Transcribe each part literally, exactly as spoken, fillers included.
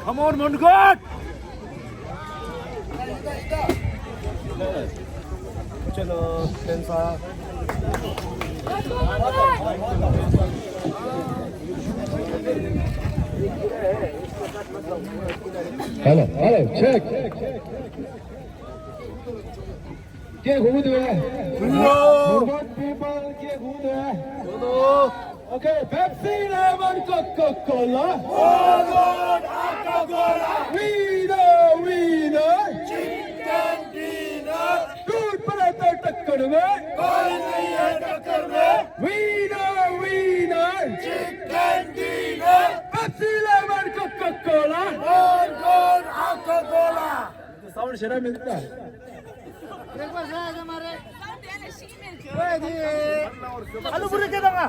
Come on, Mongol! चलो, Kansas? Hello, hello, check. के हुँदो है? हुँदो। Mongol people के हुँदो है? हुँदो। Okay, Pepsi, lemon, Coca-Cola. Mongol Coca-Cola. Winner, winner. Chicken dinner. दूध पराठा टक्कर में. कोई नहीं है टक्कर में. Winner, winner. Chicken dinner. Pepsi, lemon, Coca-Cola. Mongol Coca-Cola. Sound शराब मिलता है। ब्रेकफास्ट है आज हमारे। आलू पूरी के दूंगा।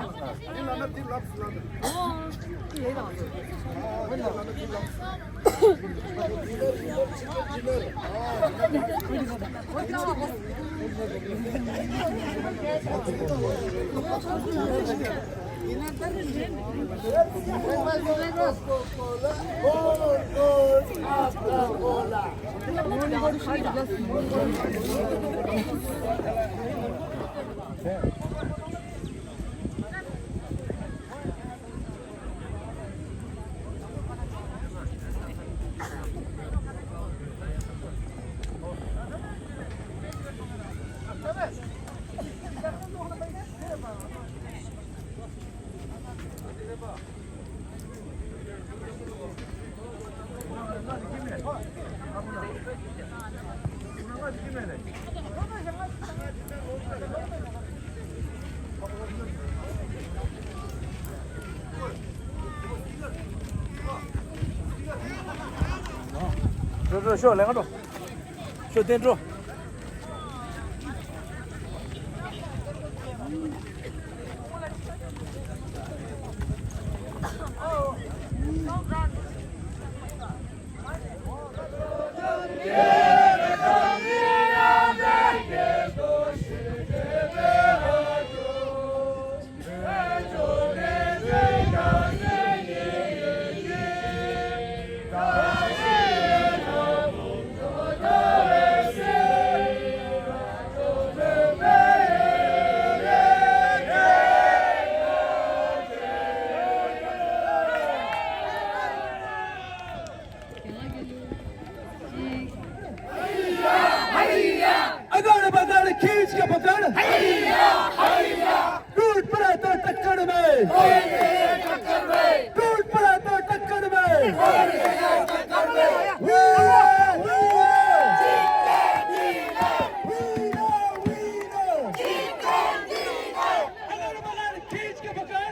འགྲོ་འགྲོ་ཤོག་ལས་ཀ་འགྲོ། ཤོག་བསྟན་འགྲོ། अगर बगर खींच के पकड़। टूट पड़ा तो टक्कर में। टूट पड़ा तो टक्कर में। अगर बगर खींच के पकड़।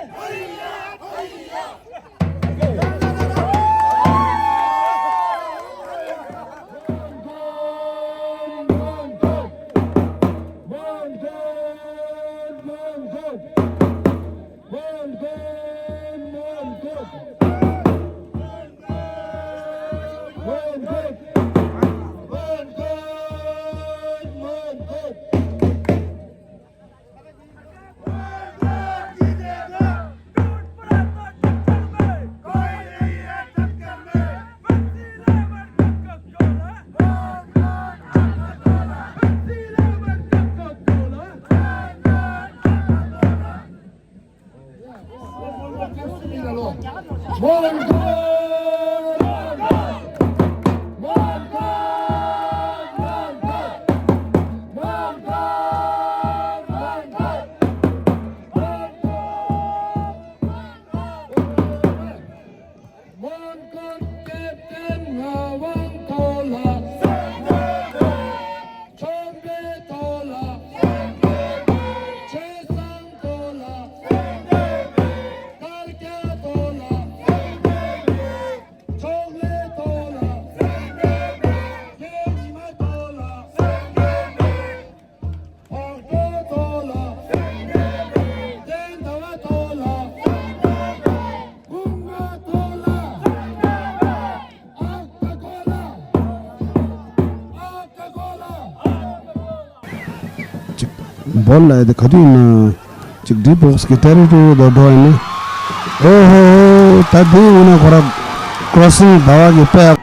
ཅིག་བོད་ལ་ཡ་དེ་ག་དུས་ཡིན་ན་ཅིག་ཌི་བོག་སི་གི་ཊེ་རི་ཊོ་རི་དུ་འགྲོ་ཡིན་ན། ཨོ་ཧོ་ཧོ། ད་དེ་ཡིན་ན་ཁོ་ར་ སྐོར་སྲུང་ཟླ་བ་གི་དཔལ།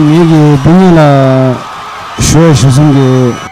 ངེད་ཀྱི་འབུ་ཉེ་ལ་ཞུ་བ་ཞུ་སོང་གི།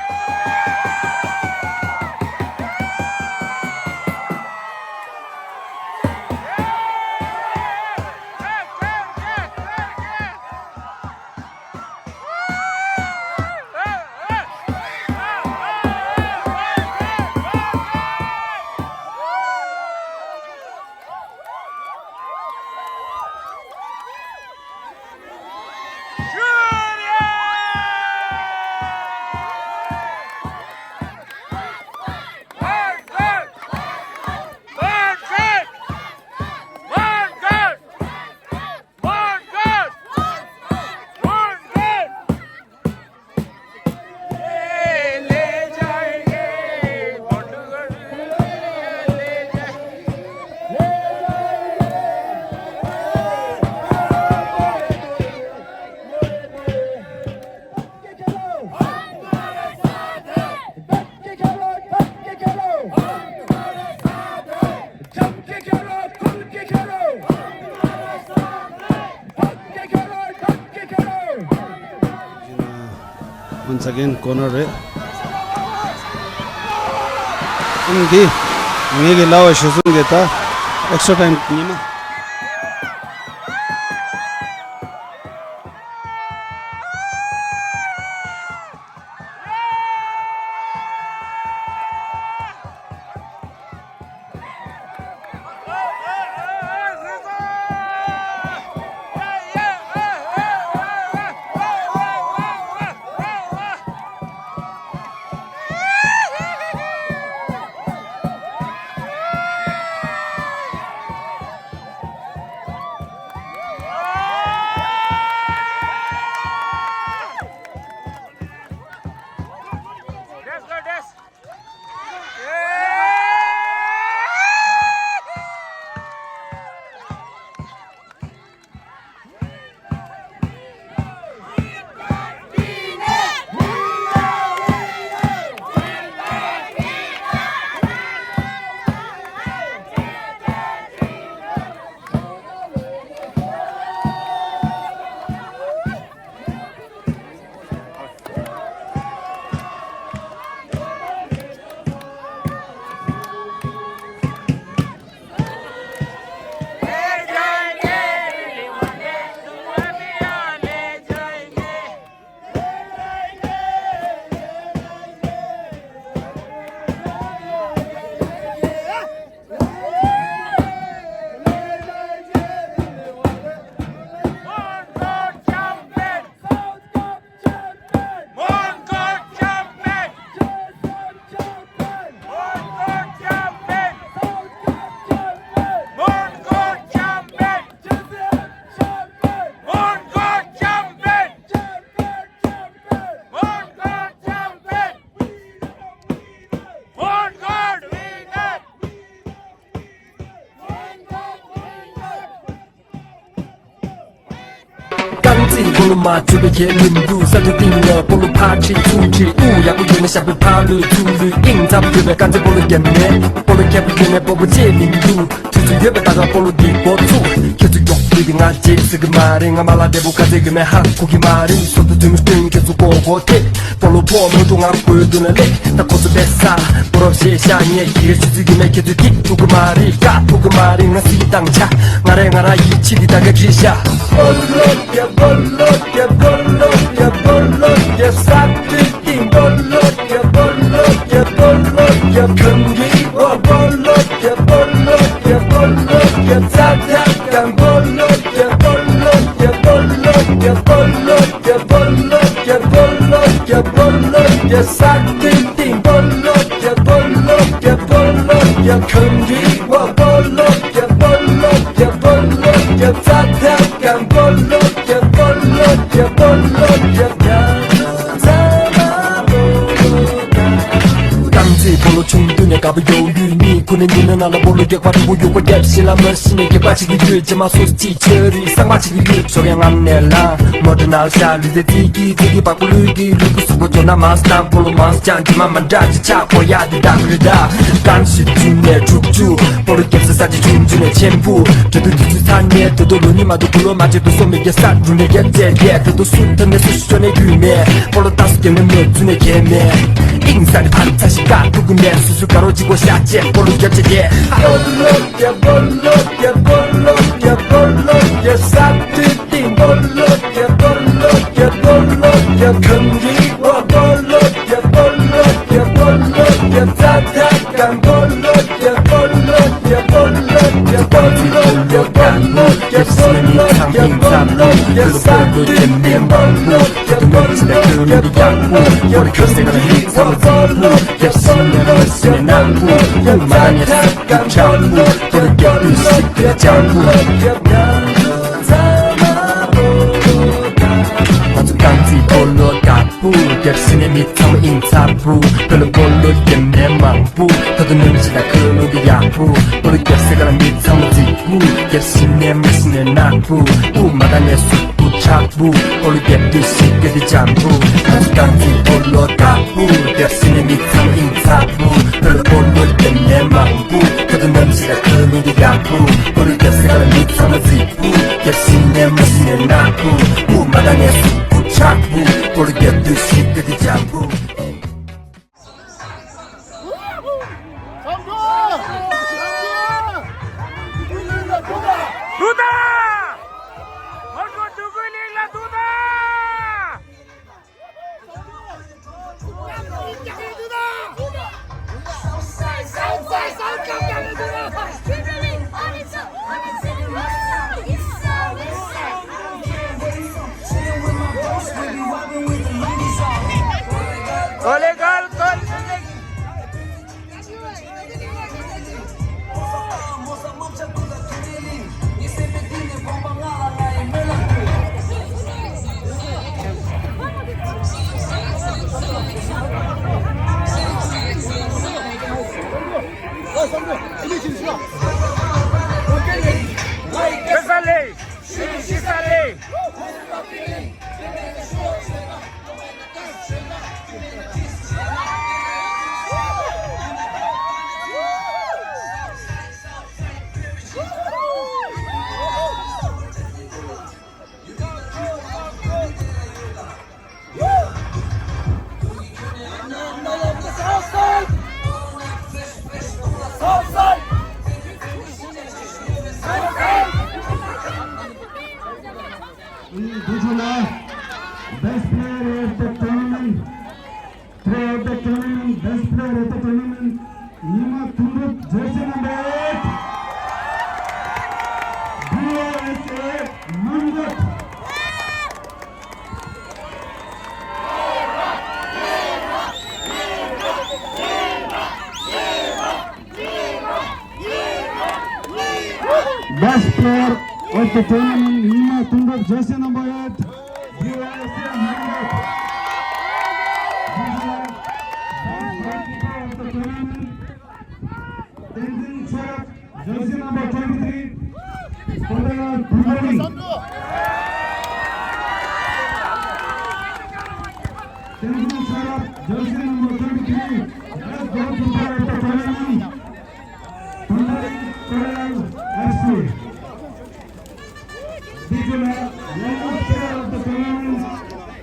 Once again, corner རེད། ཨང་འདི། ངེད་ཀྱི་ལ་བ་ཞུ་སོང་གི་ད། extra time ཉི་མ། སྲིད་སྤོ་ལོ་མ་བཅོས་པའི་ཁས་ལེན་འདུག་ས་ཆ་སྟེང་ལ་སྤོ་ལོ་ཕར་ཁྲིད་ཚུར་ཁྲིད། དབུ་ཡག་པོ་ཡོད་ན་ཞབས་པད་ཕར་ལུས་ཚུར་ལུས། ཨིན་ཚ་པོ་ཡོད་པའི་དཀར་མཛེས་སྤོ་ལོ་རྒྱབ་ནས། སྤོ་ལོ་མཁས་པོ་ཡོད་ན་སྤོ་བོ་བཅས་མིན་འདུག་དུས་ཚོད་ཡོད་པའི་ད་ག་སྤོ་ལོ་འདི་འགོ་ཚུགས། ཁྱེད་ཚོ་མགྱོགས་པོ་དེ་ང་རྗེས་ཟེར་གི་མ་རེད། ང་མ་ལ་བདེ་པོ་དཀའ་ཚེགས་ཡོད་མེད་ཧ་གོ་གི་མ་རེད། སོ་ཐུ་དུས་མི་སྟོན་ཁྱེད་ཚོ་གོ་གོ་ཐེ། སྤོ་ལོ་ཕོག་མི་འགྲོ་ང་དགོས་འདུག་ན་ལེ། ད་ཁོ་ཚོ་བས་ས་སྤོ་རོ་ཞེས་ཤ་ཉེ་གི་རེ་ཆུ་ཚིག་གི་མེད། ཁྱེད་ཚོས་ཐིག་ཐུག་གི་མ་རེད། ཀ་ཐུག་གི་མ་རེད། ང་སི་དང་ཆ་ང་རེ་ང་ར་ཡིད་ཆེས་ཀྱི་ད་ག་བྲིས་ཤ། སྤོ་ལོ་རྒྱབ་སྤོ་ལོ་རྒྱབ་སྤོ་ལོ་རྒྱབ་སྤོ་ལོ་རྒྱབ་ས་ཏི་ཏི་སྤོ་ལོ་རྒྱབ་སྤོ་ལོ་རྒྱབ་སྤོ་ལོ་རྒྱབ་ཁམ་གི་འོ་སྤོ་ལོ་རྒྱབ་སྤོ་ལོ་རྒྱབ་སྤོ་ལོ་རྒྱབ་ས་ཐ་ཀམ་སྤོ་ལོ་རྒྱབ་སྤོ་ལོ་རྒྱབ་སྤོ་ལོ་རྒྱབ་སྤོ་ལོ། རྒྱབ་སྤོ་ལོ་རྒྱབ་སྤོ་ལོ་རྒྱབ་སྤོ་ལོ་རྒྱབ་ས་ཏིང་ཏིང་སྤོ་ལོ་རྒྱབ་སྤོ་ལོ་རྒྱབ་སྤོ་ལོ་རྒྱབ་ཁམ་གི་བ་སྤོ་ལོ་རྒྱབ་སྤོ་ལོ་རྒྱབ་སྤོ་ལོ་རྒྱབ་ས་ཐ་ཀམ་སྤོ་ལོ་རྒྱབ་སྤོ་ལོ་རྒྱབ་སྤོ་ལོ་རྒྱབ། རྐང་རྩེད་སྤོ་ལོ་ཆུང་དུས་ནས་དགའ་པོ་ཡོད་ཡུལ་གཉིས་ཁུ་ནས་ཉིན་ནང་ལ་སྤོ་ལོ་རྒྱག་པ་དྲུག་པོ་ཡོད་པ་རྒྱབ་ཤི་ལ་མ་ཤི་ནས་རྒྱབ་པ་ཆེ་གི་ཡོད། རྗེས་མ་སོ་སི་ཅི་ཆོས་རིག་གསར་མ་ཆེ་གི་ཡོད། ཞོགས་ཀས་ངམ་ནས་ལ་མོ་ཏྲ་ནལ་ཤ་ལུས་རྩལ་རྩིས་ཀྱི་རྩིས་ཀྱི་བག་པོ་ལུས་ཀྱི་ལུས་ཀྱི་གཟུགས་པོ་ཇོ་ན་མ་སི་དང་སྤོ་ལོ་མ་སི་ཅང་རྗེས་མ་མ་འདྲ་ཅི་ཆག་གོ་ཡ་དེ་དག་རི་དག་རྐང་བཞི་བཅུ་ནས་དྲུག་ཅུ་སྤོ་ལོ་རྒྱབ་ས་ས་ཆ་ཆུང་ཆུང་ནས་ཆེན་པོ་དྲོད་དུ་དུས་ཚོད་ཚ་ནས་དོ་དོ་ལོ་ནི་མ་དོ་གུ་ལོ་མ་ཆེ་དུ་སོ་མི་རྒྱ་ས་འབྲུ་ནས་རྒྱ་རྩེ་རྒྱ་དོ་དོ་སུ་ཐ་ནས་སུ་ཤོ་ནས་རྒྱུས་མེད་སྤོ་ལོ་ཏ་སུ་རྒྱབ་ནས་མོ་ཚུ་ནས་རྒྱལ་མེད། ཨིང་ས་ནི་ཕར་ཚ་ཞིག་ཀ་ཐུག་གུ་ནས་སུ་སུ་དགའ་རོགས་གཅིག་པོ་ཤ་ཆེ་སྤོ་ལོ་རྒྱབ་ཆེ་རྒྱལ། སྤོ་ལོ་རྒྱབ་སྤོ་ལོ་རྒྱབ་སྤོ་ལོ་རྒྱབ་སྤོ་ལོ་རྒྱབ་ས་ཏི་ཏི་སྤོ་ལོ་རྒྱབ་སྤོ་ལོ་རྒྱབ་སྤོ་ལོ་རྒྱབ་ཁམ་གི་བ་སྤོ་ལོ་རྒྱབ་སྤོ་ལོ་རྒྱབ་སྤོ་ལོ་རྒྱབ་ས་ཐ་ཀམ་སྤོ་ལོ་རྒྱབ་སྤོ་ལོ་རྒྱབ་སྤོ་ལོ་རྒྱབ་སྤོ་ལོ་རྒྱབ་སྤོ་ལོ་རྒྱབ་སྤོ་ལོ་རྒྱབ་སྤོ་ལོ་རྒྱབ་ས་ཏི་ཏི་སྤོ་ལོ་རྒྱབ་སྤོ་ལོ་རྒྱབ་སྤོ་ལོ་རྒྱབ་སྤོ་ལོ་རྒྱབ་སྤོ་ལོ་རྒྱབ་སྤོ་ལོ་རྒྱབ་སྤོ་ལོ་རྒྱབ་སྤོ་ལོ། ང་ཚོ་རྐང་རྩེད་སྤོ་ལོ་དགའ་པོ་རྒྱབ་ཤི་ནས་མི་ཚང་མ་ཨིན་ཚ་པོ། ཁོ་ལ་སྤོ་ལོ་རྒྱབ་ནས་མང་པོ། ད་དུང་ནམ་ཞིག་ལ་ཁོ་ལོ་གི་ཡག་པོ། སྤོ་ལོ་རྒྱབ་སའི་ཀ་ལ་མི་ཚང་མ་རྫིག་པོ། རྒྱབ་ཤི་ནས་མི་ཤི་ནས་ནག་པོ། དབུ་མ་དང་ནས་སུ་དབུ་ཆག་པོ། སྤོ་ལོ་རྒྱབ་དུས་ཤིག་ག་དེ་འཇམ་པོ། ང་ཚོ་རྐང་རྩེད་སྤོ་ལོ་དགའ་པོ། རྒྱབ་ཤི་ནས་མི་ཚང་མ་ཨིན་ཚ་པོ། ཁོ་ལ་སྤོ་ལོ་རྒྱབ་ནས་མང་པོ། ད་དུང་ནམ་ཞིག་ལ་ཁོ་ལོ་གི་ཡག་པོ། སྤོ་ལོ་རྒྱབ་སའི་ཀ་ལ་མི་ཚང་མ་རྫིག་པོ། རྒྱབ་ཤི་ནས་མི་ཤི་ནས་ནག་པོ། དབུ་མ་དང་ནས་སུ་དབུ་ཆག་པོ། སྤོ་ལོ་རྒྱབ་དུས་ཤིག་ག་དེ་འཇམ་པོ། འདུག་ད། ཧོར་གོ་འདུག་གུ་ལིག་ལ་འདུག་ད། Best player of the tournament. Player of the tournament, best player of the tournament, Nima Thumbup, jersey number eight, B O S A, Mangot. Best player of the tournament, Nima Thumbup, jersey number eight, B Y S A Mangot. Best goalkeeper of the tournament, Tenzin Chorap, jersey number twenty-three, Kondaya Thumbup. Tenzin Sarap, jersey number twenty-three, has got the player of the tournament, Thundering Korean F C. Dijula, youngest player of the tournament,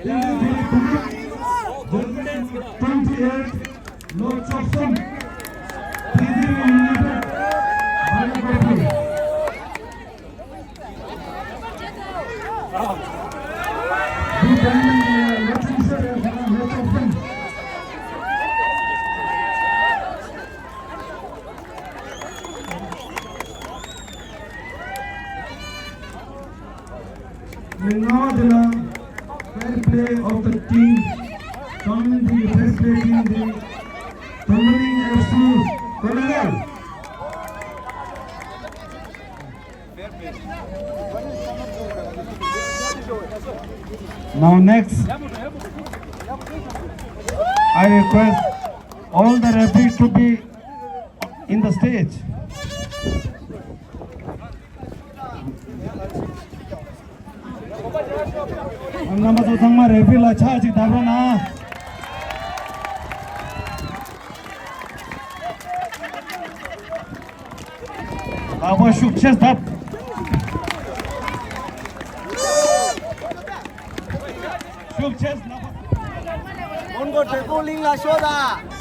Tenzin Sarap, jersey number twenty-eight, Lo Chokson, Tenzin United, Bharatpur. Fair play of the team, coming to the fair play team, the Thundering F C, Kolonel. Now next, I request all the referees to be in the stage. རྣམ་པ་ཚོ་ཚང་མ་རེ་ཕི་ལ་ཕྱག་ཅིག་བརྡབ་རོགས་གནང་། ལག་པ་ཤུགས་ཆེ་བརྡབ། ཤུགས་ཆེ་ལག་པ། མོན་གྷོ་བགྲེས་པོ་གླིང་ལ་ཤོག་དང་།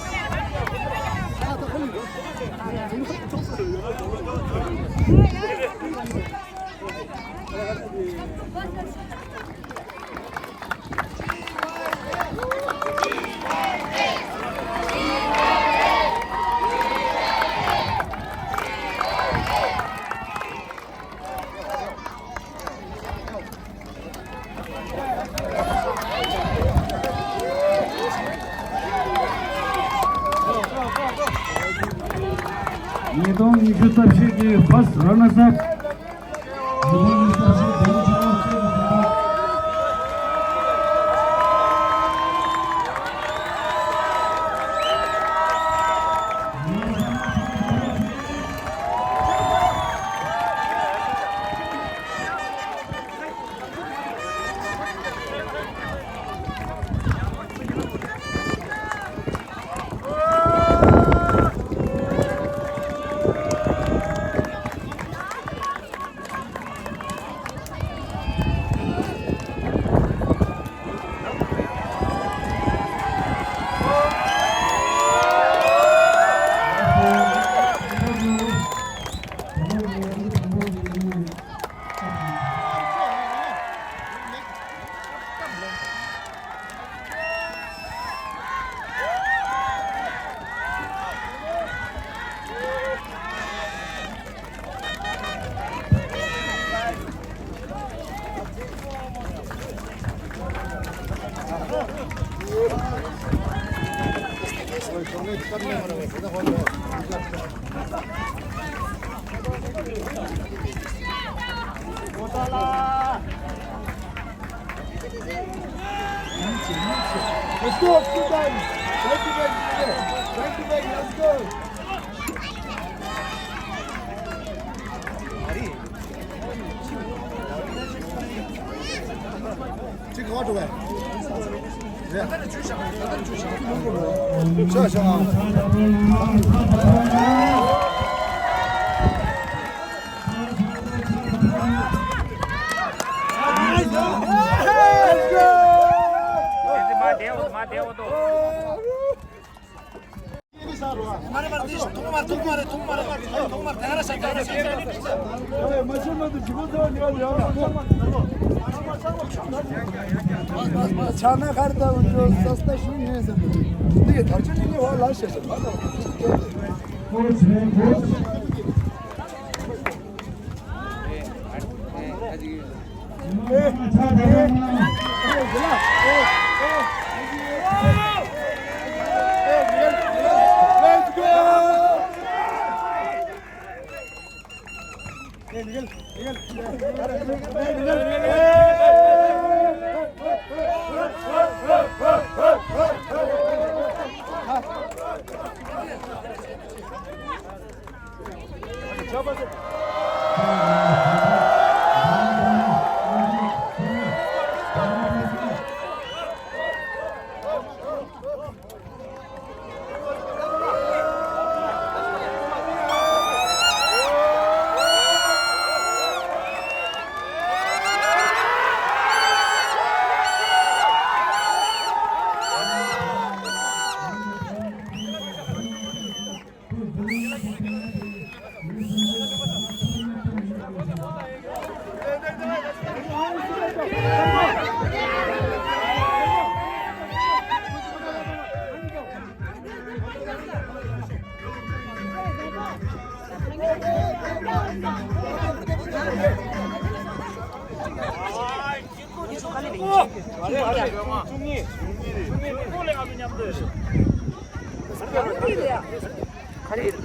ཉིས་སྟོང་ཉི་ཤུ་རྩ་བཞི་གི་first runners up། Let's go, students! Thank you, thank you, thank you, let's go! གཅིག་ག་པར་འགྲོ་བས། རེད། ཤ་ཤ། བཅུ་གཉིས། བཅུ་གཉིས་རེད། ཁོ་ལས་ང་ཚོ་མཉམ་དུ་རེད། ག་རེ་རེད།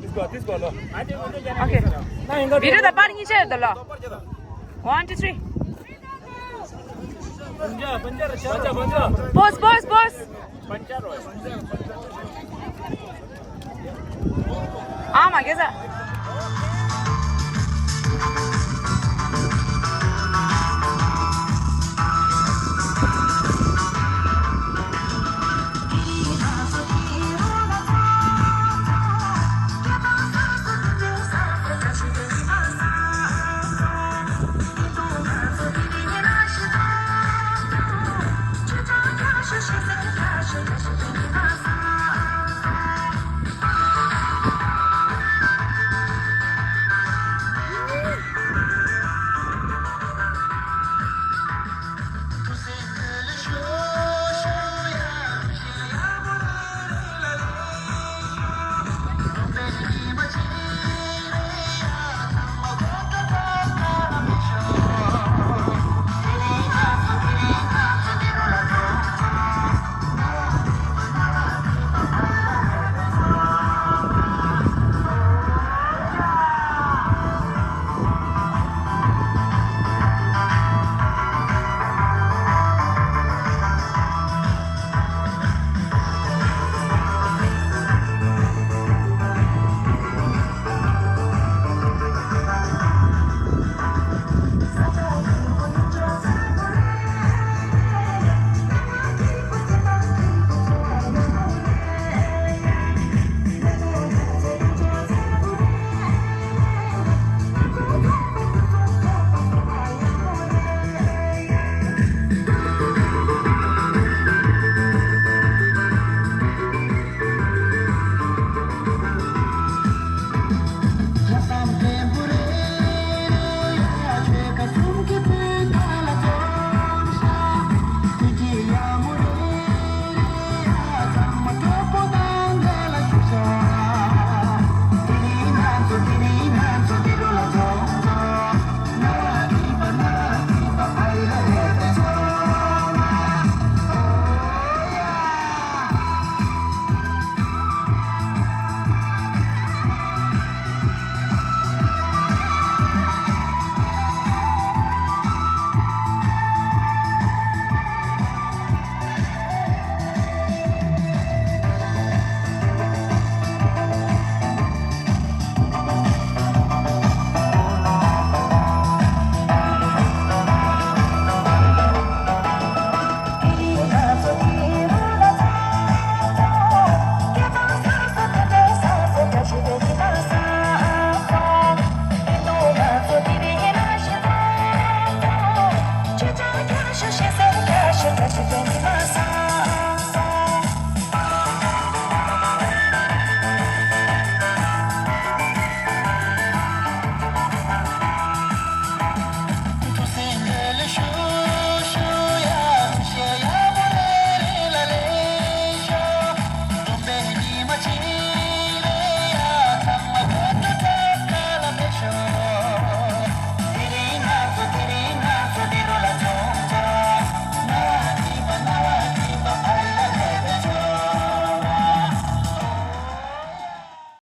འདི་སྐོར་འདི་སྐོར་ལ། ཨོ་ཁེ། བི་ཌི་ཡོ་དང་པར་གཉིས་ཆ་ཡོད་དོ་ལོ། One, two, three. Pose, pose, pose. ཨ་མ་གེ་ས།